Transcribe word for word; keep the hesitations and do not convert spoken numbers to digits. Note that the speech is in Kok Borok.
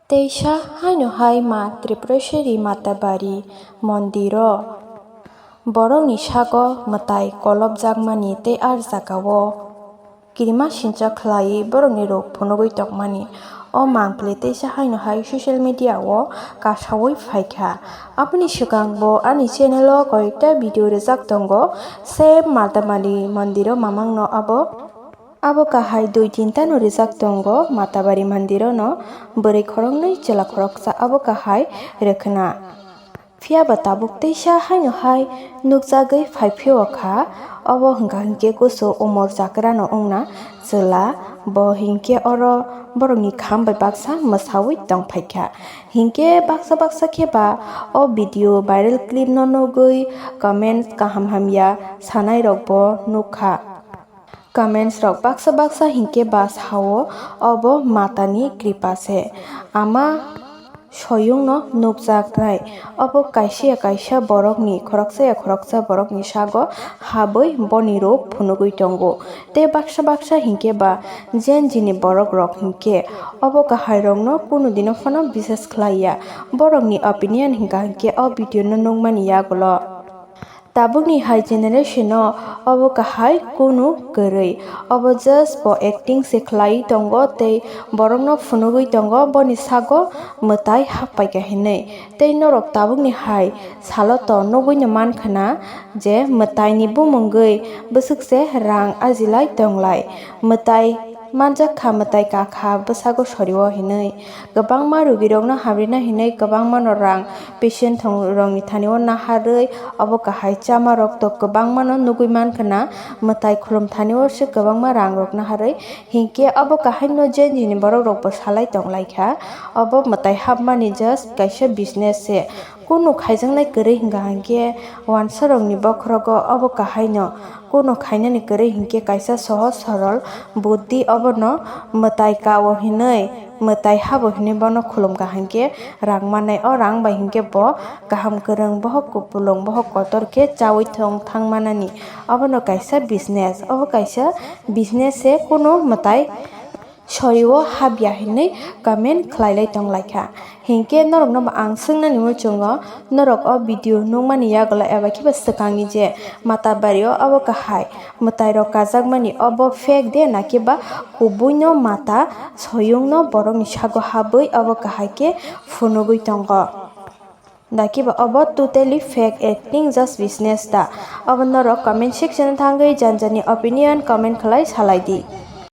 Teisa haino hai ma Tripureshwari Matabari mondiro borokni sago mwtai kolopjakmani tei ar jagao kirima sincha khlaiwi borokni rok phunugwi tongmani. O mangpili teisa haino hai social media o kasawi phaikha. Aboni swkang bo ani channel o koyekta video rijak tongo, same Matabari mondiro mamangno abo. Abo kahai dui tinta no rijak tongo, Matabari mandirono bwrwi khoroknwi chwla khoroksa abo kahai rwkhwna. Phiya ba tabuk teisa haino hai nukjagwi phai phio kha, obo hwnkha hinkhe kusu umor chakrano wngna chwla, bo hinkhe oro borokni kham bai baksa mwsawi tong phaikha. Hinkhe baksa baksa khe ba o video viral clip no nugwi comments kaham hamya sanai rok bo nukha. Comments rok baksa baksa hinkhe ba sao, obo Matani kripa se. Ama soyungno nukjaknai. Obo kaisa ya kaisa borokni, khoroksa ya khoroksa borokni sago habwi boni rok phunugwi tongo. Tei baksa baksa hinkhe ba Gen Z ni borok rok hinkhe obo kahai rokno kunu dino phano bisas khlai ya. Borokni opinion hinkha hinkhe o video no nukmani yagulo. Tabukni hai generation o obo kahai kunu kwrwi. Obo just bo acting se khlaiwi tongo tei borokno phunugwi tongo, boni sago mwtai happaikha hinwi. Tei norok tabukni hai salo to nugwino mankha na je mwtaini bumungwi bwswk se rang ajilai tonglai. Mwtai manjak kha, mwtai kakha bwsago sorio hinwi. Kwbangma rugirokno hamrina hinwi kwbangmano rang patient thong rokni thani o naharwi, obo kahai chama rok to kwbangmano nugwi mankha na, mwtai khulum thani o se kwbangma rang rok naharwi. Hinkhe obo kahai no Gen Z ni borok rok bo salai tonglaikha, obo mwtai hapmani just kaisa business se. Kunu khaijaknai kwrwi hwnkha hinkhe wansa rokni bokhorogo obo kahai no. Kunu khainani kwrwi hinkhe kaisa sohoj sorol buddi obono mwtai kao hinwi, mwtai habo hinwi bono khulumkha hinkhe rang mannai. O rang bai hinkhe bo kaham kwrwng, bohok kupulung, bohok kotor khe chaui thong thang manani. Obono kaisa business, obo kaisa business se, kunu mwtai sorio habya hinwi comment khlailai tonglaikha. Hinkhe norokno bo ang swngnani muchungo, norok o video nukmani yagulo eba khe ba swkangni je Matabari o obo kahai mwtai rok kajakmani, obo fake de na khe ba kubuino mata soyungno borokni sago habwi obo kahai khe phunugwi tongo. Dakiba obo totally fake acting, just business ta. Obo norok comment section o thangwi jan jani opinion comment khlai salai di.